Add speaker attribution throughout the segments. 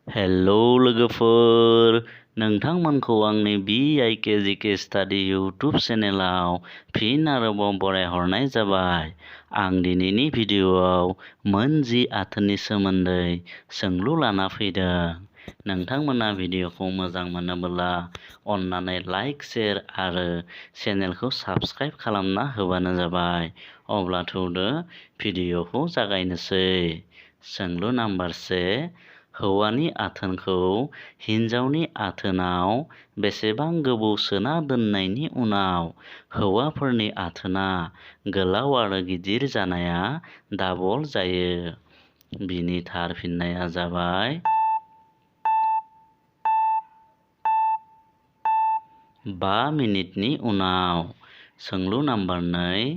Speaker 1: Hello लोगोफोर, नोंथांमोनखौ आंनि BIKGK study YouTube चेनेलाव फिन आरोबाव बरायहरनाय जाबाय। आं दिनैनि भिडिअआव मोन 10 आथोननि सोमोन्दै सोंलु लाना फैदों। नोंथांमोना भिडिअखौ मोजां मोनोब्ला अन्नानै लाइक, शेयार आरो चेनेलखौ साबस्क्राइब खालामना होबानो जाबाय। अब्ला थौदो भिडिअखौ जागायनोसै। सोंलु नाम्बार 1, हौवानि आथोनखौ हिन्जावनि आथोनाव बेसेबां गोबाव सोना दोननायनि उनाव हौवाफोरनि आथोना गोलाव आरो गिदिर जानाया डाबल जायो? बिनि थार फिननाया जाबाय 5 मिनिटनि उनाव। सोंलु नाम्बार 2,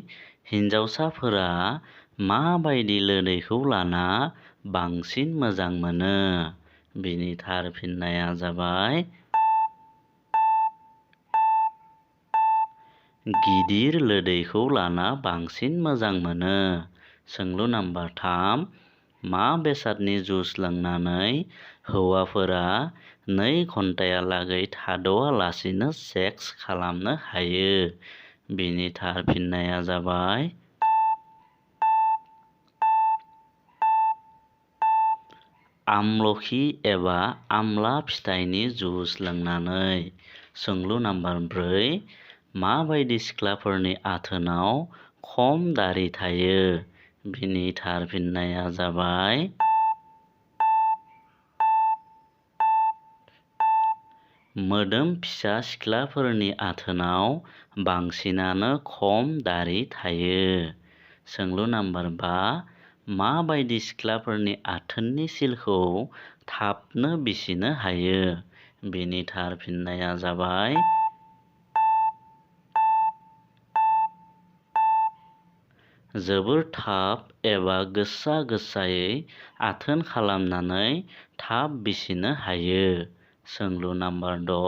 Speaker 1: हिन्जावसाफोरा माबायदि लोदैखौ लाना बांसिन मोजां मोनो? बिनि थार फिननाया जाबाय गिदिर लोदैखौ लाना बांसिन मोजां मोनो। सोंलु नाम्बार 3, मा बेसादनि जुस लोंनानै हौवाफोरा 2 घन्टायालागै थाद'आलासिनो सेक्स खालामनो हायो? बिनि थार फिननाया जाबाय आमलखि एबा आमला फिथाइनि जुस लोंनानै। सोंलु नाम्बार 4, माबायदि सिख्लाफोरनि आथोनाव खम दारि थायो? बिनि थार फिननाया जाबाय मोदोम फिसा सिख्लाफोरनि आथोनाव बांसिनानो खम दारि थायो। सोंलु नाम्बार 5, माबायदि सिख्लाफोरनि आथोननि सिलखौ थाबनो बिसिनो हायो? बिनि थार फिननाया जाबाय जोबोर थाब एबा गोसायै आथोन खालामनानै थाब बिसिनो हायो। सोंलु नाम्बार 6,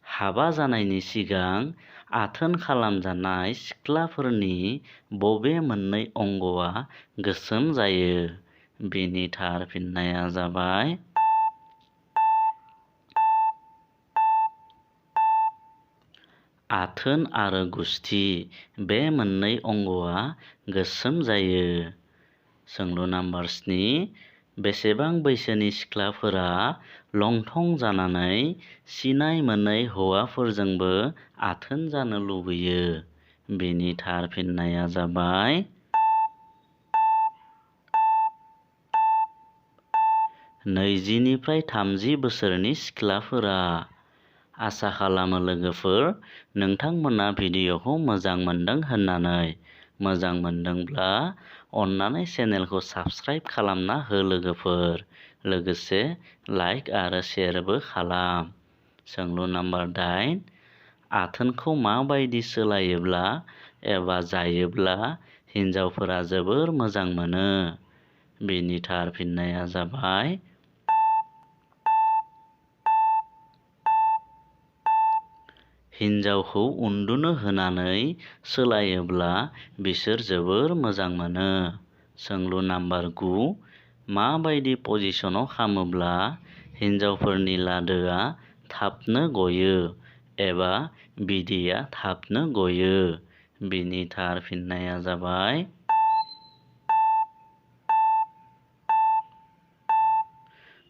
Speaker 1: हाबा जानायनि सिगां आथोन खालामजानाय सिख्लाफोरनि बबे मोननै अंगआ गोसोम जायो? बिनि थार फिननाया जाबाय आथोन आरो गुस्थि। बे मोननै अंगआ गोसोम जायो। सोंलु नाम्बार 7, बेसेबां बैसोनि सिख्लाफोरा लंथं जानानै सिनाय मोनै हौवाफोरजोंबो आथोन जानो लुबैयो? बिनि थार फिननाया जाबाय 20 निफ्राय 30 बोसोरनि सिख्लाफोरा। आसा खालामो लोगोफोर, नोंथांमोना भिडिअखौ मोजां मोनदों होननानै। मोजां मोनदोंब्ला अन्नानै चेनेलखौ साबस्क्राइब खालामना हो लोगोफोर। लोगोसे लाइक आरो शेयारबो खालाम। सोंलु नाम्बार 8, आथोनखौ माबायदि सोलायोब्ला एबा जायोब्ला हिन्जावफोरा जोबोर मोजां मोनो? बिनि थार फिननाया जाबाय हिन्जावखौ उन्दुनो होनानै सोलायोब्ला बिसोर जोबोर मोजां मोनो। सोंलु नाम्बार 9, माबायदि पजिसनाव खामोब्ला हिन्जावफोरनि लादोआ थाबनो गयो एबा बिदैया थाबनो गयो? बिनि थार फिननाया जाबाय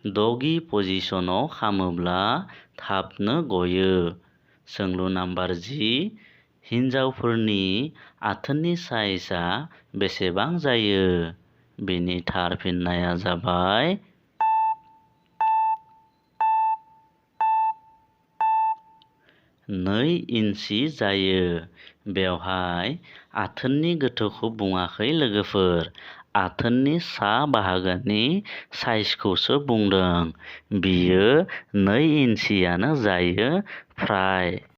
Speaker 1: डगी पजिसनाव खामोब्ला थाबनो गयो। सोंलु नाम्बार 10, हिन्जावफोरनि आथोननि साइजआ बेसेबां जायो? बिनि थार फिननाया जाबाय 2 इन्सि जायो। बेवहाय आथोननि गोथौखौ बुङाखै लोगोफोर, आथोननि सा बाहागोनि साइजखौसो बुंदों। बियो 2 इन्सियानो जायो फ्राय।